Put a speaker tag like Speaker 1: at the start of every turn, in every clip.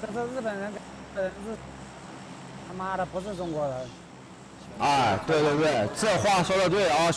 Speaker 1: 这是日本人，是他妈的不是中国人。
Speaker 2: 哎，对对对，这话说的对啊。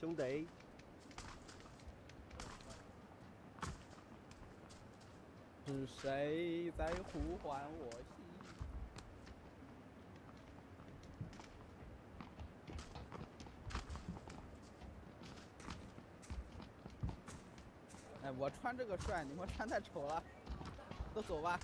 Speaker 3: 兄弟。
Speaker 4: 是谁在呼唤我？哎，我穿这个帅，你们穿太丑了，都走吧。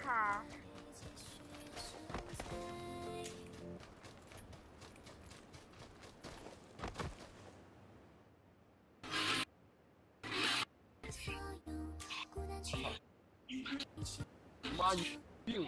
Speaker 3: 好。
Speaker 5: 妈有病！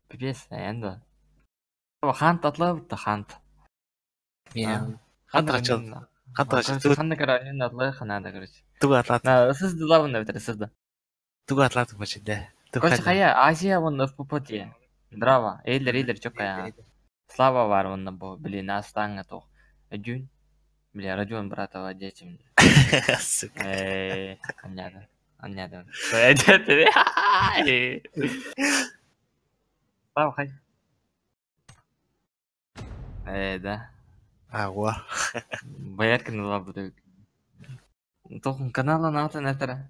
Speaker 3: Пипец, эн да. Хант атлабытта хант.
Speaker 5: Хант ачыл. Хант ачыл.
Speaker 3: Ханна каранин атлы ханада, короче.
Speaker 5: Тугу атлат.
Speaker 3: На сыздылабын да битер сызды.
Speaker 5: Тугу атлат бачыда.
Speaker 3: Короче, хая Азия вон ФПП те. Браво. Эйлер, эйлер, чокая. Слава бар вон бу, блин, астаңа тох. Дюн. Бля, Родион братова детям.
Speaker 5: Сука.
Speaker 3: Понятно. Понятно. Слава, хай. Да.
Speaker 5: Агua.
Speaker 3: Бояркин лабы. Тохун канала натын этера.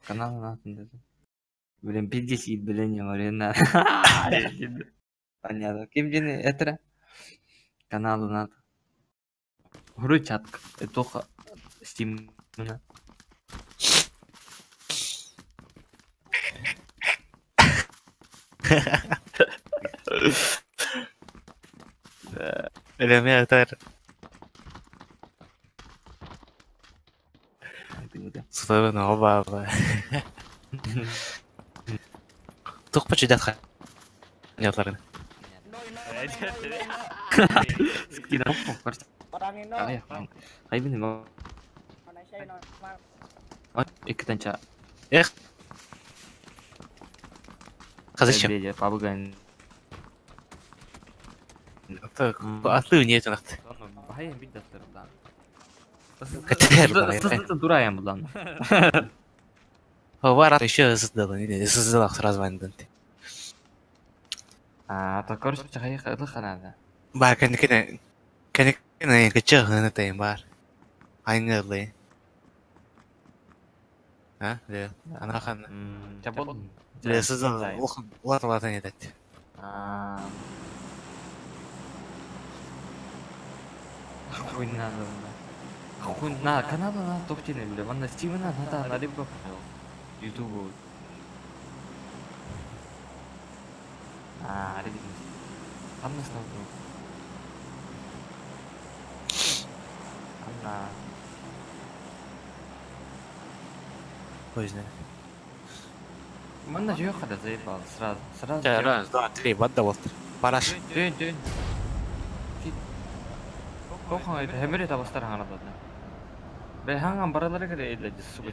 Speaker 3: Канала натын. Блин, 50 блин, Марина. Понятно. Ким дени этера? Канала нат. Хру чатк. Тоха Steam.
Speaker 5: Элеме атар. Сутабын оба оба. Тух почудат ха. Нятларын. Эх. Казачым. Атлы не тунакты.
Speaker 3: Дураем булан.
Speaker 5: Бар еще сыздылы, не сыздылак сразу вандан.
Speaker 3: А, то короче, ханада.
Speaker 5: Бар кен кен кен кен кычы ханы тайм бар. Айнгерлы. А, ле, ана хан.
Speaker 3: Чабол.
Speaker 5: Ле сыздылы, охан, улат улат не дат.
Speaker 3: А. Хуй надо. Хуй на канала на топтине, бля, ванна Стивена надо на рыбку. Ютубу. А, ребят. Анна снова. Анна.
Speaker 5: Хуй знает.
Speaker 3: Манна жёха да заебал сразу. Сразу.
Speaker 5: Раз, два, три, бадда вот. Параш.
Speaker 3: Дön, дön. Кохан это хемере табастар ханадад. Бе ханган баралары кere эйледи сука.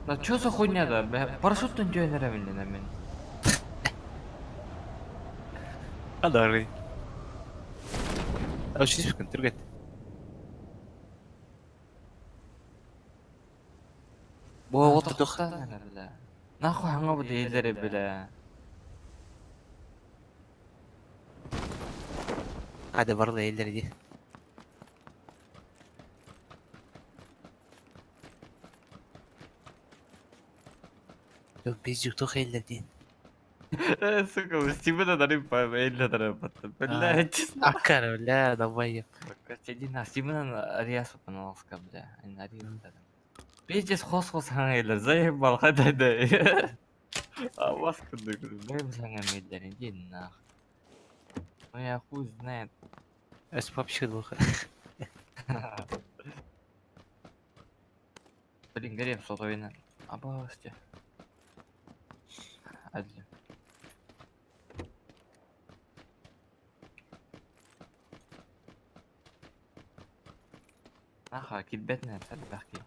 Speaker 3: Да чё за хуйня да? Парашюттан жөнөрө мен мен.
Speaker 5: Адары. Очень түргет. Бо вот тох.
Speaker 3: Нахуй ханга бу дейлери биле.
Speaker 5: Hadi barla elleri di. Yok biz yuktuk elleri di.
Speaker 3: Сука, Стивена дарим по элле дарим Блядь.
Speaker 5: Аккар, бля, давай.
Speaker 3: Иди на Стивена Риасу паналска, бля. Пиздец хос-хос хангайлар, заебал, хадай да. А вас куда, бля, хангайлар, иди нахуй. Ну я хуй знает.
Speaker 5: Эс вообще двух.
Speaker 3: Блин, горем сотовина. Абасте. Один. Аха, килбетне сәлбәхки.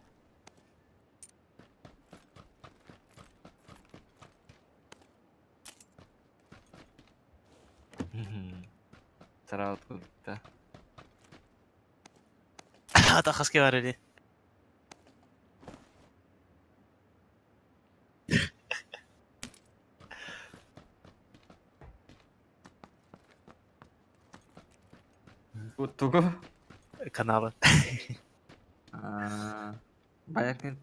Speaker 3: Сразу откуда-то.
Speaker 5: Ата хаски бар эле.
Speaker 3: Тугу?
Speaker 5: Каналы.
Speaker 3: Баякын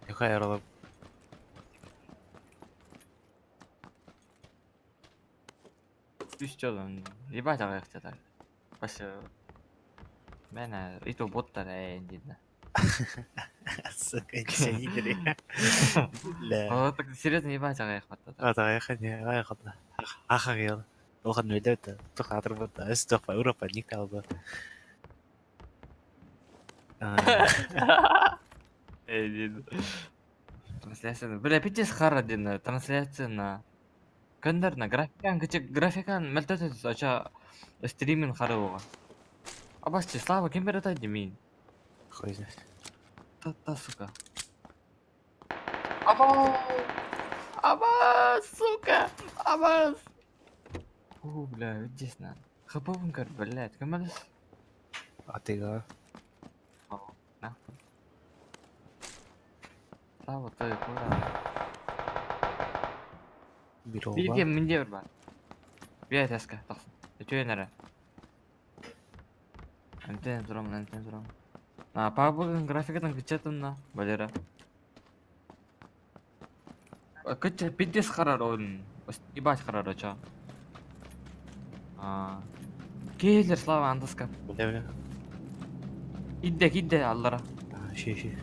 Speaker 5: Юха яралып.
Speaker 3: Үс жолун. Ебать аяк жатар. Башы. Мен ито боттар дейди.
Speaker 5: Сука, сенидери. Ля.
Speaker 3: О, так серьезно ебать аяк баттар.
Speaker 5: Ата аяк не аяк атла. Аха гел. Охан өйдөт. Тух атыр бат. Эс тух Европа ник алды.
Speaker 3: Трансляция. Бля, пиздец хара дин трансляция на. Кендерна графикан кычык графикан мелтет ача стримин хара буга. Абасчы Слава кем берет мин?
Speaker 5: Хуй знает.
Speaker 3: Та-та, сука. Аба! Аба, сука! Абас! О, бля, здесь на. Хапавынкар, блядь, кемалес?
Speaker 5: А ты га?
Speaker 3: На. Слава, ты куда?
Speaker 5: Бирова.
Speaker 3: Бирге минде бар. Бия таска, тахсын. Өтөйін әрі. Антен турам, антен турам. На, пабыгын графикатын кычатын Валера. Кыча пиздец харар он. Ебать харар оча. А. Келер Слава андыска.
Speaker 5: Бля, бля.
Speaker 3: Идде, идде аллара.
Speaker 5: Ши, ши.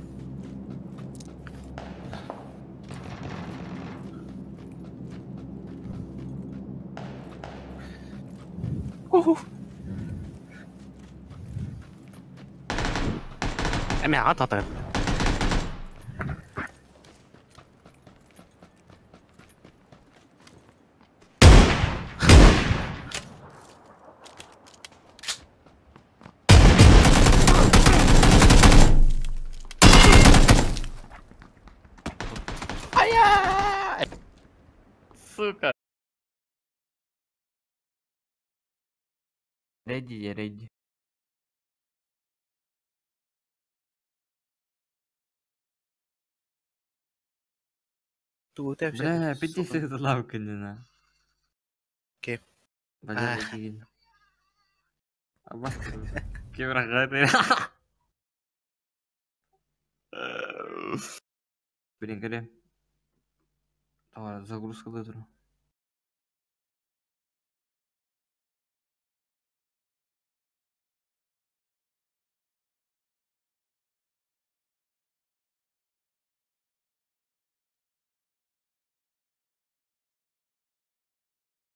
Speaker 5: Эмэ ата.
Speaker 3: Ая! Сука. Реди, я реди. Бля, пиздец это лавка не на.
Speaker 5: Окей.
Speaker 3: Валера, иди. Абас, кемера гады. Блин, где? Давай, загрузка дытру.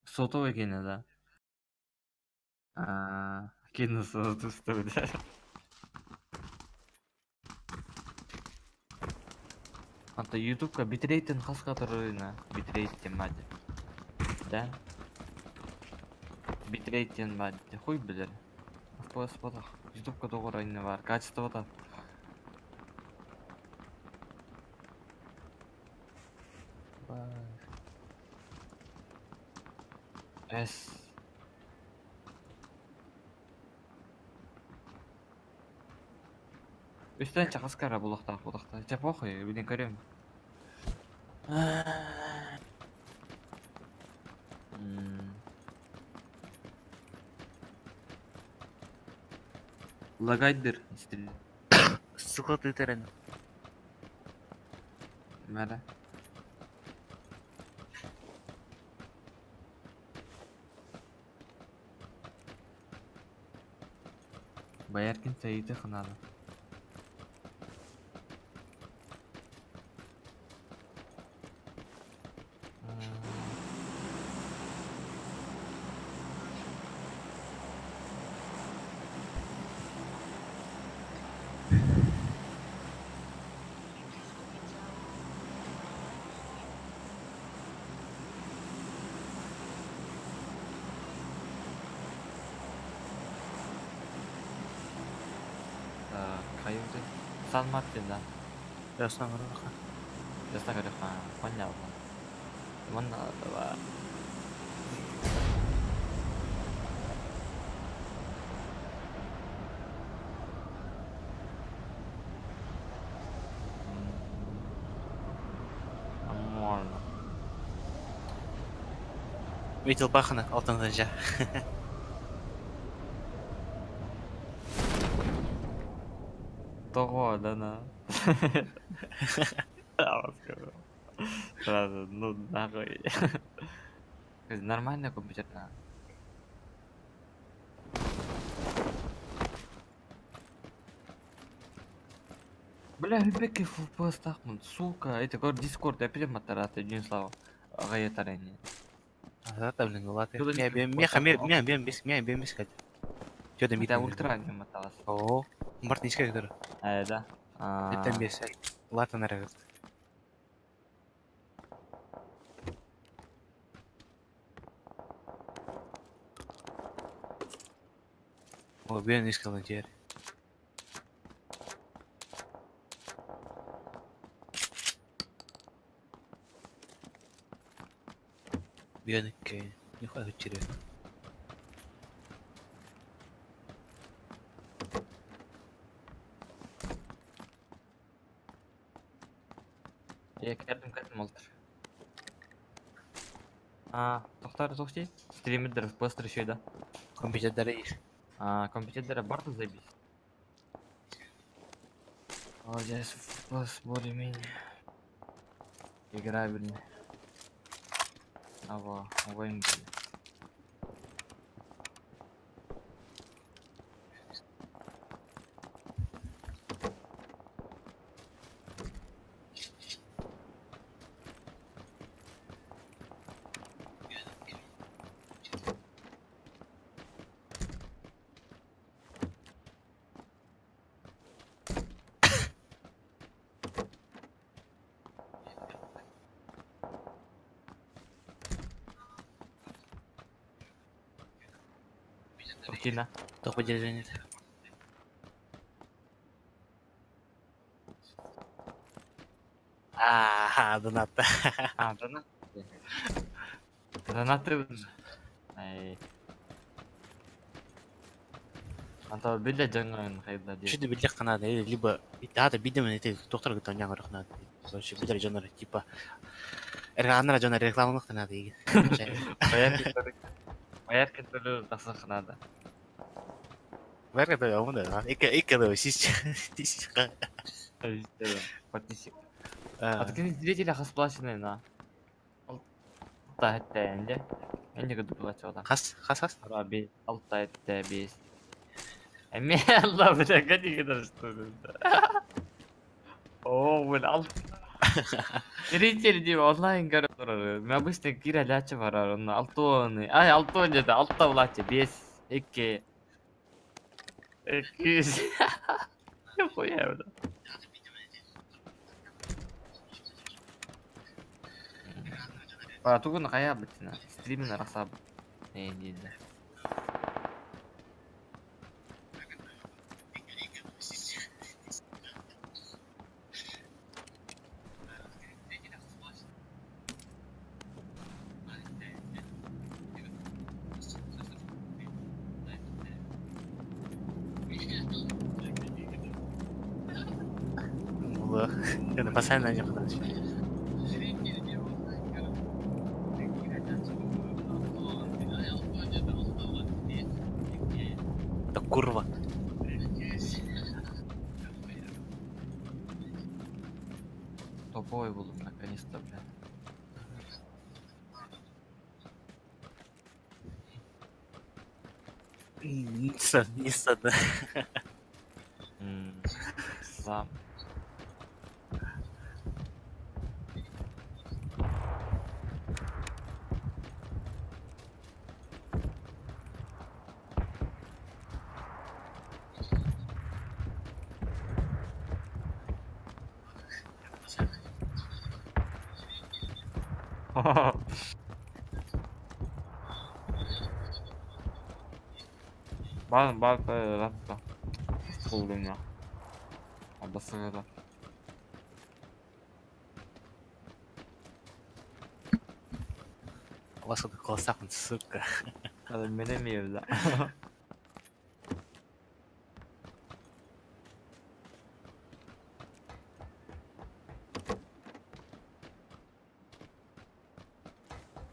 Speaker 3: Сотовый кине, да? А, кину сотовый, да. Anta YouTube'ка битрейтен хаска турына, битрейттен бады. Да? Битрейттен бады. Хуй билер. FPS бодох. YouTube'ка доғыр айны бар. Качество да. S. Үстен чақаскара булахта, булахта. Ча похуй, билин көрөм. Лагайдыр стрим.
Speaker 5: Сука ты терен.
Speaker 3: Мәре. Баяркин сәйді қынады. Каюды. Сан Мартин, да.
Speaker 5: Ясна көрөха.
Speaker 3: Ясна көрөха. Понятно. Манна давай. Нормально.
Speaker 5: Видел бахана алтын жа.
Speaker 3: Того, да на. Сразу, ну нахуй. Нормальный компьютер на. Бля, Беки FPS тахмын, сука, это говорит Дискорд, я перед матарат, один слава. Гаятарени.
Speaker 5: Меня бем, меня бем, меня бем, меня бем, Чё там
Speaker 3: Это ультра не моталась.
Speaker 5: О. Барт нискэ кытары.
Speaker 3: Э, да.
Speaker 5: Эттэн
Speaker 3: А,
Speaker 5: биэс улаатан эрэ. О, биэн искалын жер. Биэн икки. Нихуя хычыры.
Speaker 3: Я кэрдим кэрдим олтыр. А, тохтар тохти. Стримердер быстро еще да.
Speaker 5: Компьютердары ир.
Speaker 3: А, компьютер барта забить. О, здесь вопрос более-менее играбельный. Ава, ава им. Тохтина.
Speaker 5: Тоқ выделение. Аа, донат.
Speaker 3: А, донат. Донаты. Ай. Anta билле жаңын хайда ди.
Speaker 5: Что биллэх канада, либо хата бидем эти доктор гытан яңар хнад. Короче, билер жонор типа Эрганнар жонор рекламалык надо иги.
Speaker 3: Баяр кетөлү тасык надо.
Speaker 5: Бәрі да омда. Ике ике да сис тис.
Speaker 3: Подписчик. А ты зрители хасплаченный на. Алта хэтте энде. Энде гыды плачода.
Speaker 5: Хас хас хас.
Speaker 3: Раби алта хэтте бес. Эми алла бля гани гыдар что ли. О, бля, алта. Зрители дип онлайн көрүп турар. Мен обычно кире лячы барар. Оны алтоны. Ай, алтон деди. Алта булачы. Бес, эки. Эки. Хуя бля. А тугун кая битина. Стримин арасаб. Не дейди.
Speaker 5: Булы. Яны басайын жакта. Да курва.
Speaker 3: Топовый был наконец-то, бля.
Speaker 5: Ниса, ниса, да.
Speaker 3: Сам. Бар бар ратта. Болдум Абасыгыда.
Speaker 5: Вас колосахын, сука.
Speaker 3: Менемейм да.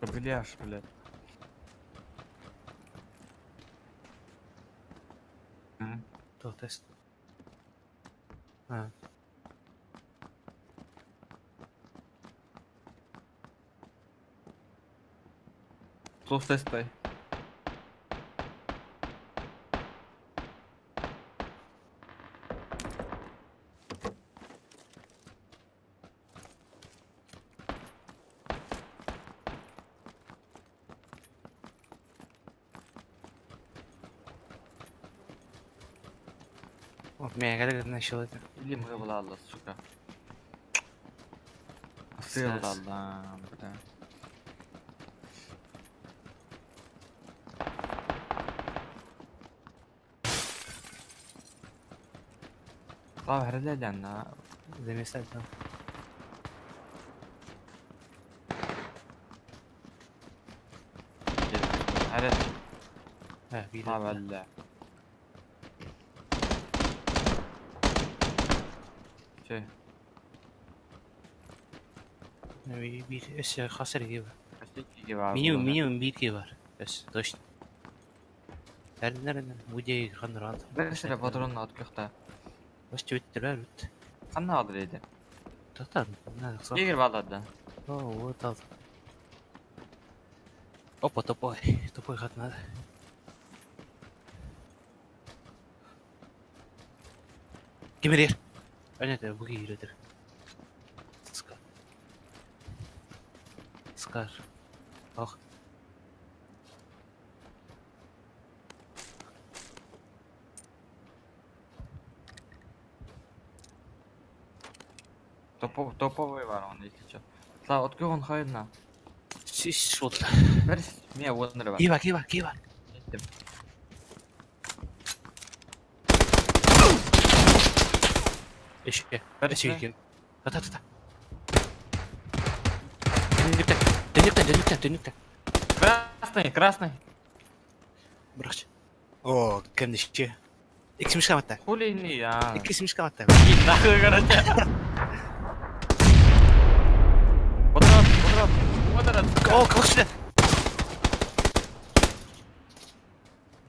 Speaker 3: Бляш, блядь.
Speaker 5: То тест. А.
Speaker 3: Туох тестай.
Speaker 5: Мега начал это.
Speaker 3: Или мы была, сука. Сыл да, бля. Слава, хрелелян,
Speaker 5: Замесать, да.
Speaker 3: Хрел.
Speaker 5: А,
Speaker 3: Şey.
Speaker 5: Bir öse hasar gibi.
Speaker 3: Gibi abi.
Speaker 5: Minimum minimum bir var. Ös, точно. Nereden bu diye kandır aldı.
Speaker 3: Bir patronun at kökte.
Speaker 5: Baş çöktüler bit.
Speaker 3: Kanna aldı dedi.
Speaker 5: Tutar. Ne
Speaker 3: Gir vallahi.
Speaker 5: Oo, вот aldı. Опа, тупой. Тупой хат надо. Кемер. Понятно, буги иродер. Скар. Скар. Ох.
Speaker 3: Топовый var onun если чё. Слава, открой он хайна.
Speaker 5: Şiş oldu.
Speaker 3: Ver, мне вот var.
Speaker 5: Кива, кива, кива. Еще. Еще. Та та та. Dönlükten. Dönlükten, dönlükten, dönlükten.
Speaker 3: Красный, красный.
Speaker 5: Bırak. О, кемдişçi. İkisi kapattı.
Speaker 3: Хули не я.
Speaker 5: İkisi kapattı.
Speaker 3: Нахуй, короче. Патрон, патрон, патрон.
Speaker 5: О, kalk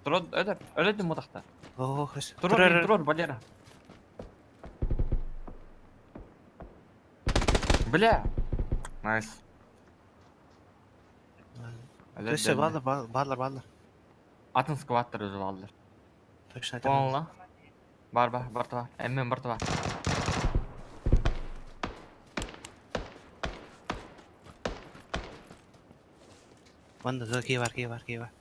Speaker 3: Трон, это, это мутахта.
Speaker 5: О, хорошо.
Speaker 3: Трон, трон, Валера. Бля. Найс.
Speaker 5: Точно, bağlar, bağlar, bağlar.
Speaker 3: Атын скваттер өзі балдар.
Speaker 5: Точно.
Speaker 3: Понял, Бар, бар, бар, бар. Эммен бар, бар.
Speaker 5: Ванда, ки бар, ки бар, ки бар.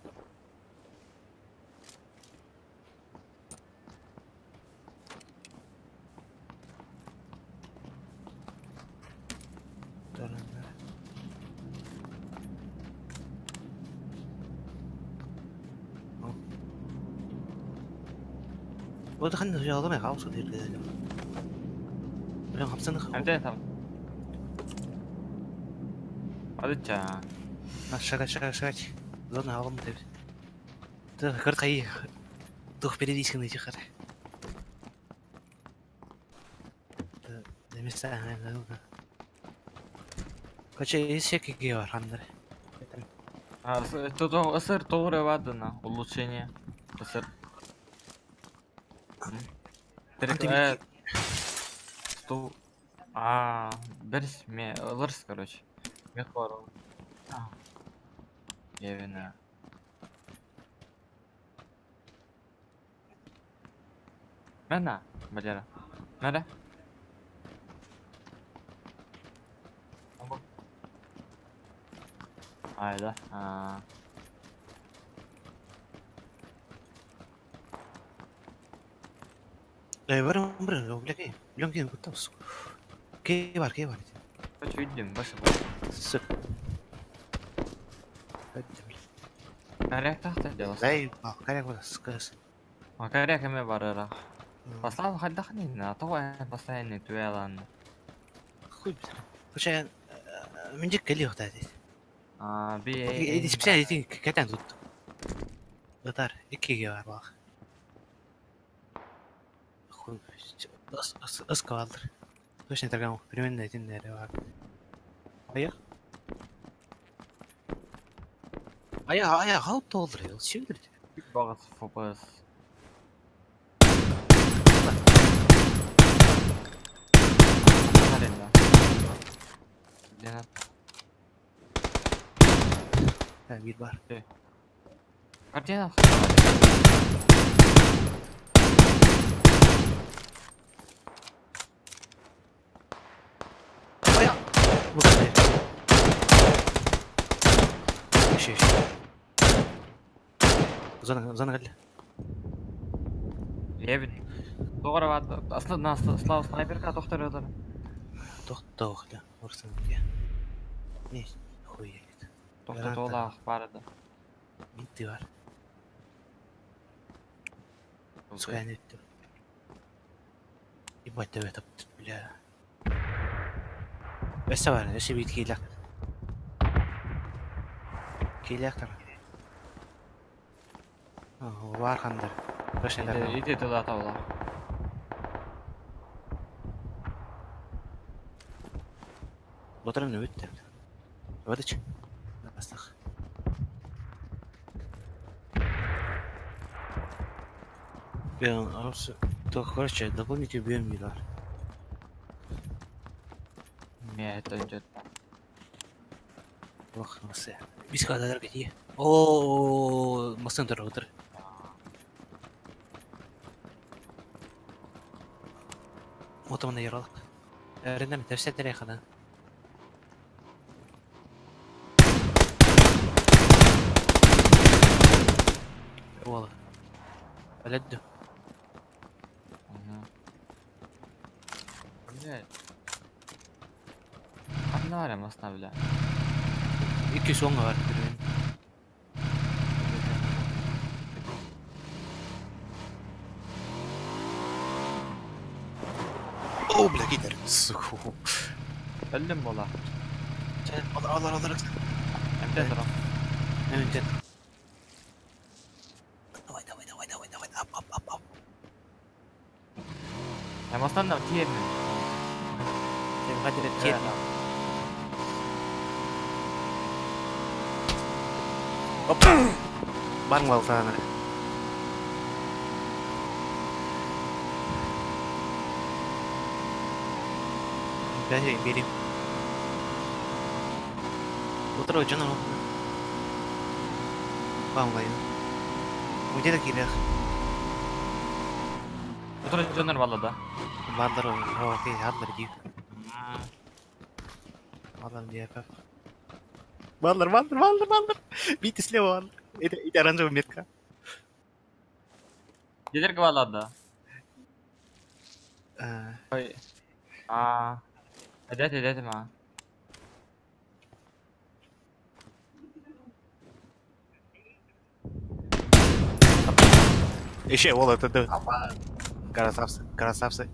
Speaker 5: ودخلنا في هذا ما يخلص كثير كذا اليوم خمسة نخ
Speaker 3: عندنا تمام هذا
Speaker 5: شغال شغال شغال ظن هذا متى تذكرت خي دوخ بريديس كنا يجي Короче, есть какие варианты?
Speaker 3: Тут СР тоже ладно, улучшение. СР. Стул. А, берс ме лырс, короче. Мехвару. Евина. Мена, Валера. Надо? А, да. А.
Speaker 5: Барым барым, бля, бля, бля, там, кей бар, кей бар.
Speaker 3: Короче, видим, больше.
Speaker 5: Сука.
Speaker 3: Коряк тахта дело.
Speaker 5: Дай, коряк вот, сказ.
Speaker 3: А коряк эме барыра. Послав хальдахни на то постоянный туэлан.
Speaker 5: Хуй, бля. Мен жек кели хта здесь.
Speaker 3: А, би.
Speaker 5: Иди специально иди катан тут. Татар, иккиге бар бак. Хуй, ыс калдыр. Точно тогда примерно один наверное. Аяқ. Аяқ, аяқ алып толдыр, ол сүйдірді.
Speaker 3: Бағасы FPS.
Speaker 5: Bir бар.
Speaker 3: Картина.
Speaker 5: Аяқ. Бұл Еще, еще. Зона, зона geldi.
Speaker 3: Евин. Тоҕо эрэ Слава снайперка тохторуотар.
Speaker 5: Тохтоох да, орсанке. Не, хуелит.
Speaker 3: Тохтотуолаах баар да.
Speaker 5: Битти бар. Сука, не өттүм. Ебать, давай топтут, бля. Өссө бар, өссө биир киилэх. Киилэхтэр. Бар хандар. Точно
Speaker 3: Иди туда тавла.
Speaker 5: Батырын өттө. Өтөч. Астах. Бен, то, короче, дополнительный бьем бар.
Speaker 3: Нет, это идет.
Speaker 5: Ох, масы. Бис кадар кети. О, масын тұр отыр. Отымына яралык. Әрінен тәпсә тәрә хана. Ола. Әләдді.
Speaker 3: Блядь. Ханна бар масна, бля.
Speaker 5: 210 бар. О, бля, гитар. Сука.
Speaker 3: Өлдüm бола.
Speaker 5: Алар, алар, алар.
Speaker 3: Эмтен тура.
Speaker 5: Эмтен. Давай, давай, давай, давай, давай. Ап, ап, ап, ап.
Speaker 3: Я мастан да тиермин.
Speaker 5: Сен кадыр тиермин. Опа. Барың балтаны. Ben vereyim. Otur canım. Vallahi. Где такие
Speaker 3: Отура дьоннор баллада.
Speaker 5: Баллар, окей, аллар дии. Баллар дии, пап. Баллар, баллар, баллар, баллар. Бити слева баллар. Это оранжевая метка.
Speaker 3: Дедерге баллада. Ой. А. Эдет, эдет ма.
Speaker 5: Еще, вот это да. Красавцы, красавцы.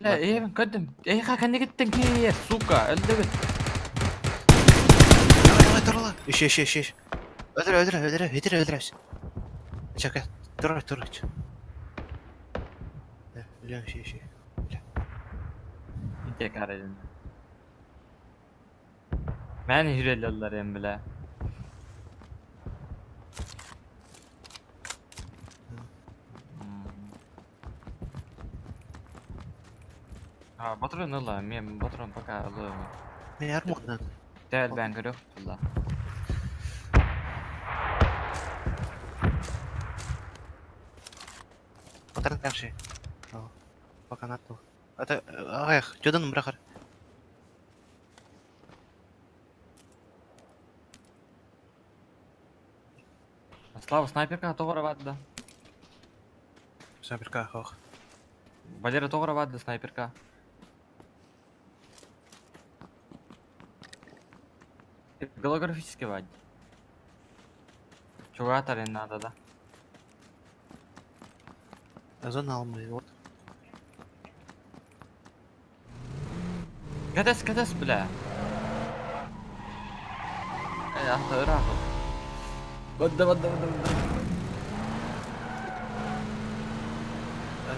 Speaker 3: Ла, э, көдüm. Эй, ха, кәнеге киер, сука, өлдүгүт.
Speaker 5: Давай, давай, турла. Еще, еще, еще. Өтүр, өтүр, өтүр, өтүр, өтүр. Чака, тур, тур. Бля, еще, еще. Бля.
Speaker 3: Ите карадын. Мен хүрелелер эм биле. А, патрон ыла, мен патрон пока ылы.
Speaker 5: Мен армокнан.
Speaker 3: Дәл бән көрөк тула.
Speaker 5: Патрон каршы. Пока нату. Это, ах, жодан брахар.
Speaker 3: Слава, снайперка тоғыра бады.
Speaker 5: Снайперка, ох.
Speaker 3: Валера тоғыра бады снайперка. Голографический вадь. Чугатарин надо, да?
Speaker 5: Зона алмай, вот.
Speaker 3: Катас, катас, бля. Эй, ахта, ырахы. Бадда, бадда, бадда, бадда.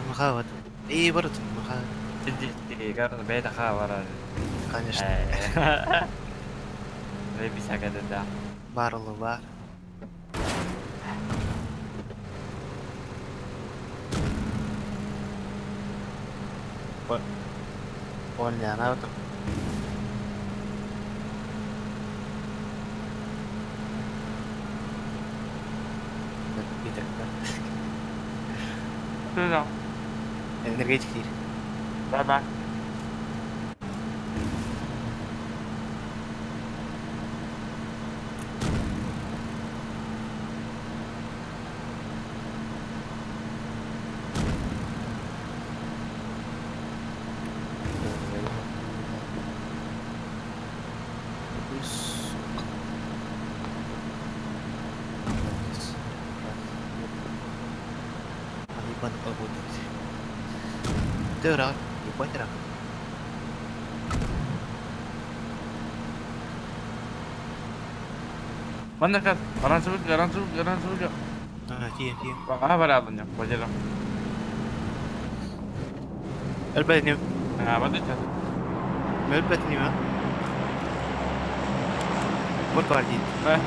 Speaker 5: Махават. И барут, махават.
Speaker 3: Иди, иди, гарда, бейта хавара.
Speaker 5: Конечно.
Speaker 3: Бейби да.
Speaker 5: Бар бар. Понял, она вот.
Speaker 3: Да.
Speaker 5: Энергетик дейр.
Speaker 3: Да, да.
Speaker 5: Ебаный огонь. Ты рак, ебать рак.
Speaker 3: Манна кат, оранжевый, оранжевый, оранжевый.
Speaker 5: А, тиэ, тиэ.
Speaker 3: А, барабан, Валера.
Speaker 5: Өлбөтүнүм.
Speaker 3: А, вот это.
Speaker 5: Өлбөтүнүм, а. Вот бар дии.
Speaker 3: Э.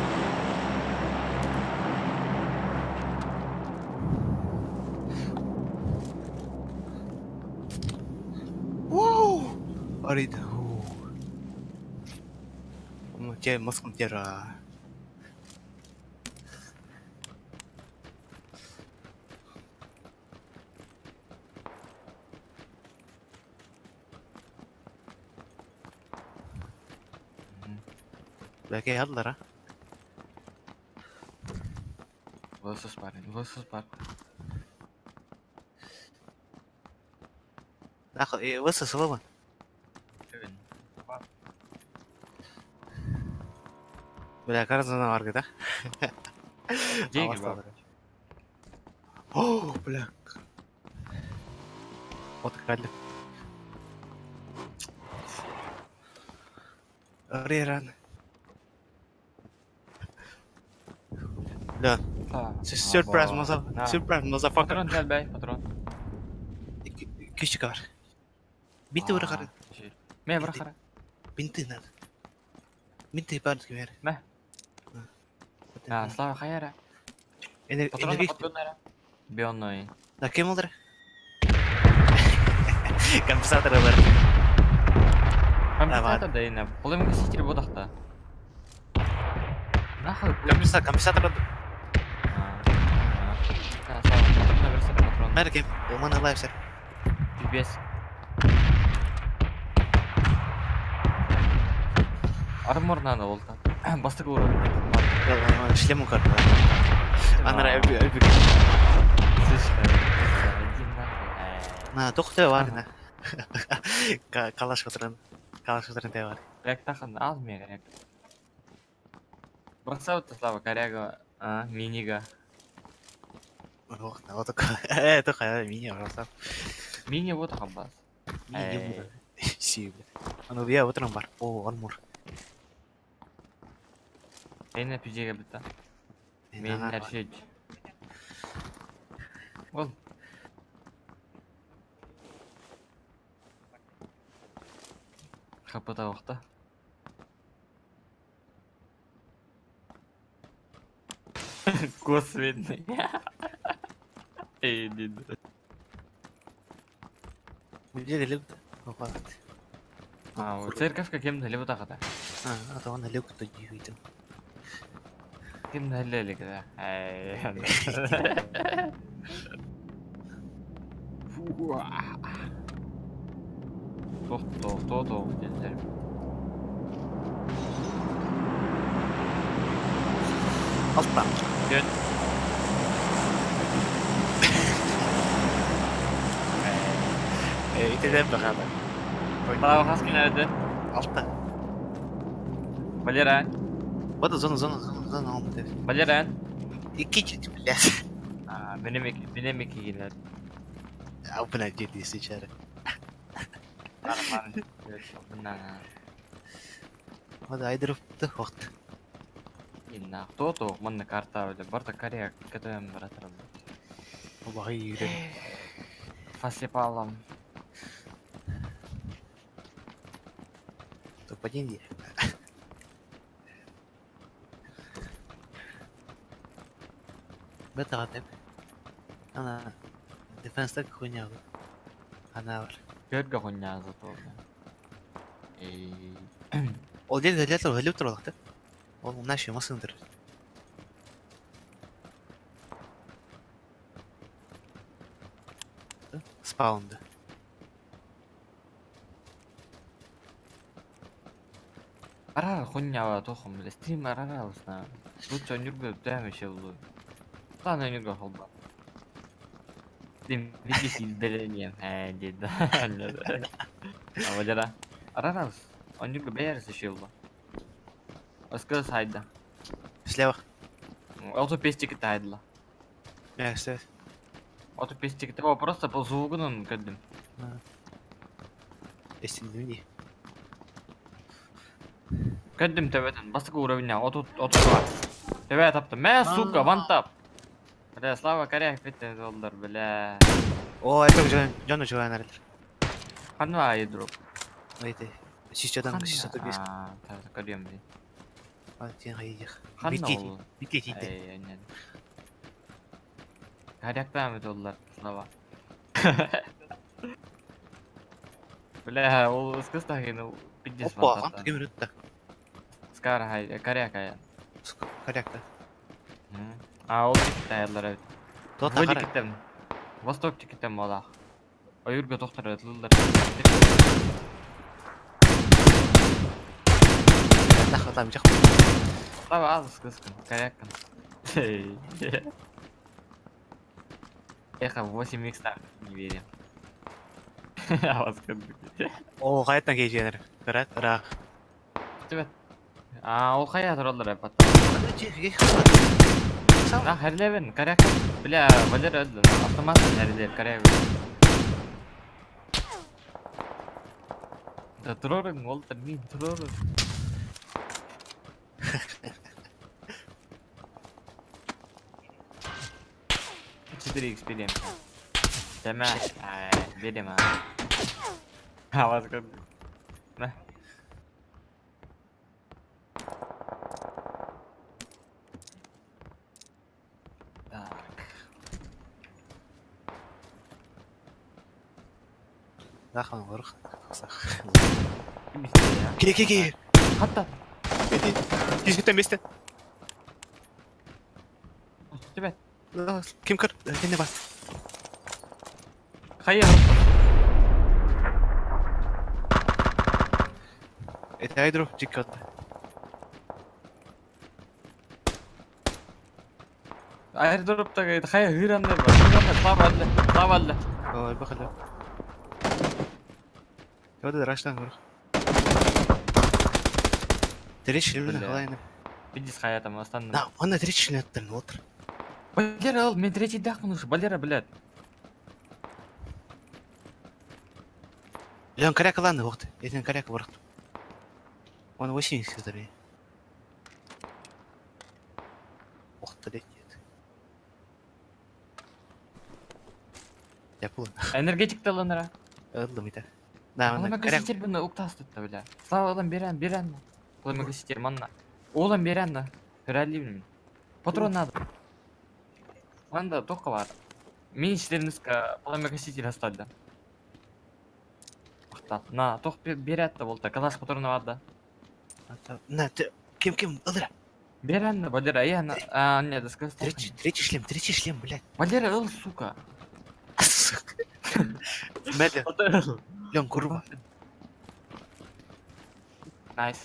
Speaker 5: Воу! Арит. Те маскам тера. Бәкей алдылар, а?
Speaker 3: Высос парень, высос бар.
Speaker 5: Нахуй, высос лобан. Бля, кажется, на аргы, да?
Speaker 3: Деньги бар.
Speaker 5: О, бля. Вот калли. Реран. Да. Surprise, mother. Surprise, motherfucker.
Speaker 3: Патрон дәл патрон.
Speaker 5: Күчик бар. Бинты бер кара.
Speaker 3: Мә бер кара.
Speaker 5: Бинты надо. Бинты бар кемер.
Speaker 3: Мә. На, Слава хайара.
Speaker 5: Патрон
Speaker 3: патрон Бионной.
Speaker 5: Да кем олдыр? Компенсатор бар.
Speaker 3: Компенсатор да инә. Полым ситер бодакта. Нахуй.
Speaker 5: Компенсатор, компенсатор. Мәркем, оман алайып сэр.
Speaker 3: Пипец. Армор надо болта. Бастык уровень.
Speaker 5: Шлем укарды. Анара өбү өбү. На, тохты бар на. Калаш отырын. Калаш отырын те бар.
Speaker 3: Рек тахан аз ме рек. Бросал Слава коряга, а, минига.
Speaker 5: Ох, на вот такая. Такая мини, пожалуйста.
Speaker 3: Мини вот хамбас.
Speaker 5: Мини вот. Си, бля. Аны бия отырын бар. О, армор.
Speaker 3: Эйне пижеге битта. Мен нәрсе. Ол. Хапата вакта. Косвенный. Эй, дед.
Speaker 5: Где лег? Опа.
Speaker 3: А, церковь кем лево тагата.
Speaker 5: А, а то он лег то дивит.
Speaker 3: Кем лег да. Эй. Тох, тох, тох, тох, дедер.
Speaker 5: Алта.
Speaker 3: Дед.
Speaker 5: Итеден бахада.
Speaker 3: Браво, хаски nerede?
Speaker 5: Алта.
Speaker 3: Валера.
Speaker 5: Вот зона, зона, зона, зона olmadı.
Speaker 3: Валера.
Speaker 5: İki ciddi блядь.
Speaker 3: А, benim iki gider.
Speaker 5: А, блядь, дед сейчас. Вот айдырып вакыт.
Speaker 3: Инна, кто то, манна карта, барта кария, катаем братарым.
Speaker 5: Аллахи йөрәк.
Speaker 3: Фасипалам.
Speaker 5: Топ-1 Бета гатып. Ана дефенста хуйня. Ана бар.
Speaker 3: Көргө хуйня зато. Эй.
Speaker 5: Ол дед хөлөтөр хөлөтөр олакты. Ол наши масындыр. Спаунды.
Speaker 3: Арара хуйня тохом, бля, стрим арара усна. Лучше нюргө дәмеше булу. Тана нюргө холба. Дим, видишь, изделением. Э, дед. А Валера. Арара, он нюргө бәрсе шилба. Оскар сайда.
Speaker 5: Слева.
Speaker 3: Алто пестик тайдла.
Speaker 5: Мә, слева.
Speaker 3: 35 тикет. О, просто по звугунан көрдүм.
Speaker 5: Эстинdim дии.
Speaker 3: Көрдүм төбөтүн. Бастакы уровня 30 30 бар. Төбө таптым. Мә, сука, one tap. Бля, Слава коряк битте доллар, бля.
Speaker 5: О, это жон жон жон аралар.
Speaker 3: Ханна airdrop.
Speaker 5: Айты. Сисчадан 635.
Speaker 3: А, так, көрүөм дии.
Speaker 5: А, тен хайдих.
Speaker 3: Ханна
Speaker 5: Битти.
Speaker 3: ол?
Speaker 5: Битти тиде.
Speaker 3: Эй, аннан. Коряктан доллар, Слава. Бля, ол ыскыстагын пиздец
Speaker 5: Опа, хан кем өтті.
Speaker 3: Скар хай, коряк ая.
Speaker 5: Корякта.
Speaker 3: А, ол тикет аялар эбит.
Speaker 5: Тота
Speaker 3: Вроде
Speaker 5: кара.
Speaker 3: киттем. Восток тикеттем болах. Ойурга тохтар өтүлдер.
Speaker 5: Тахатам жак.
Speaker 3: Слава аз ыскыскын, коряккын. Эхо 8х так, не верим. Аваз кырдык.
Speaker 5: О, каяттан кейженер. Карат, ра.
Speaker 3: Түбәт. А, ол кая туралар эп. На херлевен, коряк. Бля, Валера өлдү. Автомат херлер, коряк. Да турорың, ол да мин турорың. Четыре икс берем. Тәмә, берем, а. Аваз кырдык. На. Так.
Speaker 5: Нахан горх.
Speaker 3: Ким истейди, а?
Speaker 5: Ке ке ке.
Speaker 3: Хатта.
Speaker 5: Дискүттен бесте.
Speaker 3: Түбәт.
Speaker 5: Ким кыр? Кенде бар.
Speaker 3: Хайыр.
Speaker 5: Это айдро жикке отты.
Speaker 3: Airdrop'та хайа хырандар бар. Хырандар, Слава алла. Слава алла.
Speaker 5: Ой, бахала. Yoda раштан горх. Третий шлем
Speaker 3: Бля.
Speaker 5: халайны.
Speaker 3: Пиздец хайа там останным.
Speaker 5: На, он на третий шлем оттан отыр.
Speaker 3: Валера, ал, мен третий дақын уже. Валера, блядь.
Speaker 5: Лен коряк ланы вакыт. Этен коряк барык. Он 80 здоровья. Ох, ты нет. Я понял.
Speaker 3: Энергетик таланара.
Speaker 5: Ылдым ите. Да,
Speaker 3: Олама
Speaker 5: анда коряк.
Speaker 3: кассетер бұны уктастытта, бля. Слава олам берен, берен. Олама кассетер манна. Олам берен да. Хөрәлибин. Патрон надо. Манда тоққа бар. Мен иштерiniz олама кассетер астады. Ақтал. На, тоқ берәтті болды. Калаш патроны бар да.
Speaker 5: На, ты кем кем ылдыра.
Speaker 3: Берен, Валера, я на... А, нет, да
Speaker 5: Третий шлем, блядь.
Speaker 3: Валера, ыл, сука.
Speaker 5: Мәле, Лен курва.
Speaker 3: Найс.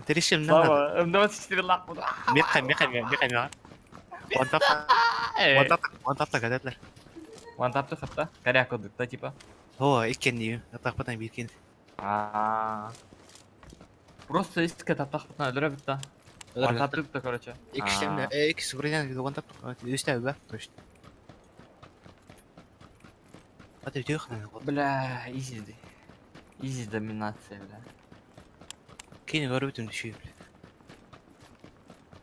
Speaker 5: Третий шлем надо.
Speaker 3: Слава, М24 лақ болды.
Speaker 5: Меха, меха, меха, меха. One tap, one tap, one tap гадатлар.
Speaker 3: One tap хатта. Коряк да, типа.
Speaker 5: О, иккен дию. Атак потан биркен.
Speaker 3: А. Просто иске таптақ өлөрө битта. One tap да, короче.
Speaker 5: Ики шлем, ики сугрынян one tap. Үстә бә, точно. Аты өтө
Speaker 3: Бля, изи. Изи доминация, бля.
Speaker 5: Кейин көрүп өтүм түшү.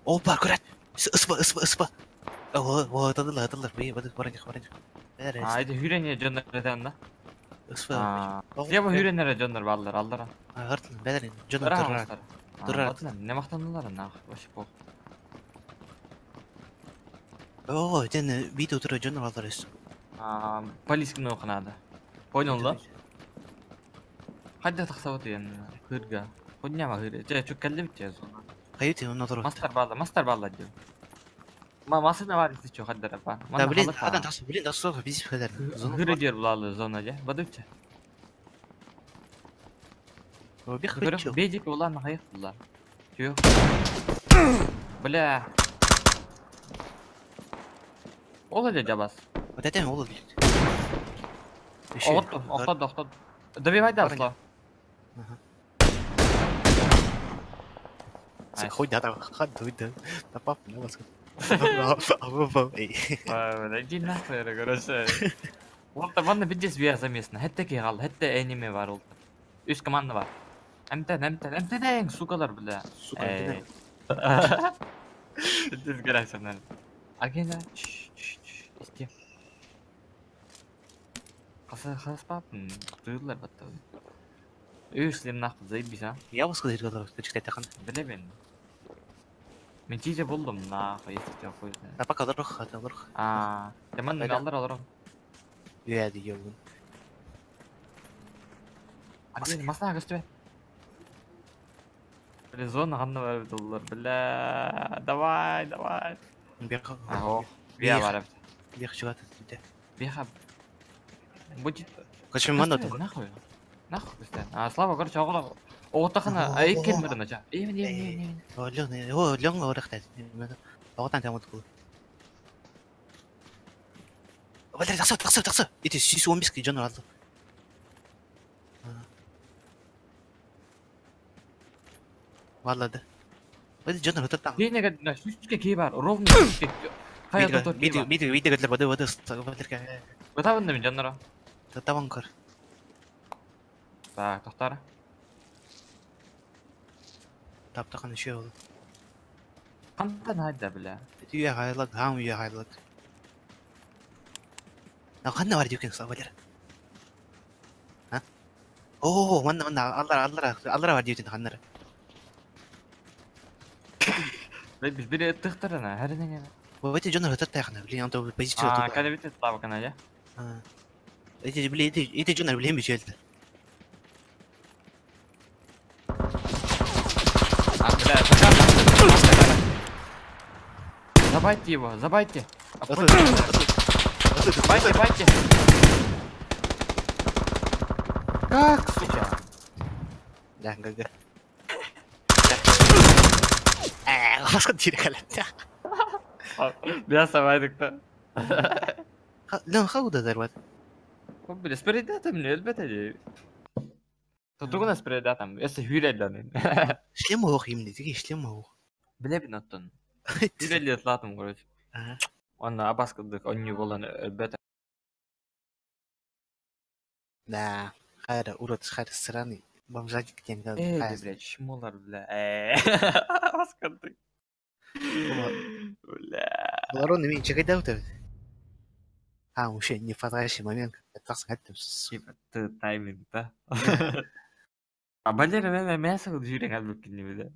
Speaker 5: Опа, көрәт. Ыспа, ыспа, ыспа. О, о, атадылар, атадылар. Бей, бады, бараньх, бараньх.
Speaker 3: А, это хүренне жондар этен да.
Speaker 5: Ыспа.
Speaker 3: Слева хүреннere жондар балдар, алдара.
Speaker 5: Артын, бәдәрин, жондар турар. Турар.
Speaker 3: Не мактаналар нах, вообще пох.
Speaker 5: О, тен бит утура жондар балдар өс.
Speaker 3: А, полискины окунады. Понял, да? Хайда тахсабат ен хырга. Ходняма хыр. Же чөк келди бит зона.
Speaker 5: Кайыты онна турар.
Speaker 3: Мастер балла, мастер балла деп. Ма масына бар исти чо хаддара па.
Speaker 5: Да, блин, адан тахсы, блин, тахсы, биз хәдәр.
Speaker 3: Хыр дер булалы зона же. Бадыпча.
Speaker 5: Бих хыр.
Speaker 3: Бедик улан хайык булар. Чё? Бля. Ол эле жабас.
Speaker 5: Вот это ол блин.
Speaker 3: Отту, оқтады, оқтады. Добивай да, Слава.
Speaker 5: Хоть да, там, хат, да, да, пап, не вас.
Speaker 3: Иди нахуй, короче. Олта ванна бидес бия заместно. Хетте ки гал, хетте эниме бар олта. Үс команда бар. Эмтен, эмтен, эмтен, сукалар, бля.
Speaker 5: Сука, эмтен.
Speaker 3: Бидес гарасынан. Агена, исте. Каса хаспапын, тыылар батта. Үс лем нахуй, заебись, а.
Speaker 5: Я вас куда читать.
Speaker 3: Билебин. Мен тизе болдум, нахуй, если тебя хуй знает.
Speaker 5: А пока дорог, а дорог.
Speaker 3: А, Яман алдар алар.
Speaker 5: Я дигән.
Speaker 3: Агена, масна көстүбе. Бля, зона ханна бар доллар, бля. Давай, давай.
Speaker 5: Беха.
Speaker 3: Ого. Бия бар.
Speaker 5: Беха чугат диде.
Speaker 3: Беха. Будет.
Speaker 5: Качым манда тук.
Speaker 3: Нахуй. Нахуй көстөн. А, Слава, короче, огола. Оотахана, айкен мырына жа. Эми, эми, эми.
Speaker 5: О, лён, о, лён орахта. Оготан тамут ку. Бля, таксы, таксы, таксы. Эти 115 жон алды. Валлады. Бля, жон өтөр.
Speaker 3: Кейнеге на сүчкө кей бар, ровно сүчкө. Кая тотор кей бар.
Speaker 5: Видео, видео көтлөр бады, бады, бады.
Speaker 3: Бытабын да мен жаннара.
Speaker 5: Табан көр.
Speaker 3: Так, токтар.
Speaker 5: Таптакан еще ол.
Speaker 3: Кантан хайда, бля.
Speaker 5: Үйе хайлак, хам үйе хайлак. На ханна бар дикен сабалар. А? О, манна манна аллар аллар аллар бар дикен ханнар.
Speaker 3: Бля, биз бири тыктырына, хәренең.
Speaker 5: Бу эти жонор өтөр тайхана, блин, анто позиция
Speaker 3: А,
Speaker 5: тут.
Speaker 3: кане бит Слава кана, я.
Speaker 5: Эти, блин, эти жонор блин бичелди.
Speaker 3: А, бля, забайте его, забайте. Байте, байте. Как, сука?
Speaker 5: Да, га-га. Башка тире калат.
Speaker 3: Бля, сабайдык та.
Speaker 5: Лен хау да дарват.
Speaker 3: Бля, спредатам не, элбете. Тутугуна спредатам, эсе хүрелләнин.
Speaker 5: Шлем ох имни, тиги шлем ох.
Speaker 3: Биле бин оттон. Хүрелле тлатым, короче. Онна абаскыдык, онни болан элбете.
Speaker 5: Да, хайра, урод, хайра, сраный. Бомжатик тем, да.
Speaker 3: Эй, бля, чмолар, бля. Абаскыдык. Бля.
Speaker 5: Ларон мен чекайда өтөбүт. А, вообще не подходящий момент. Так сказать,
Speaker 3: Ты тайминг, да? А Валера, мен мясо жүрек алып келмейді.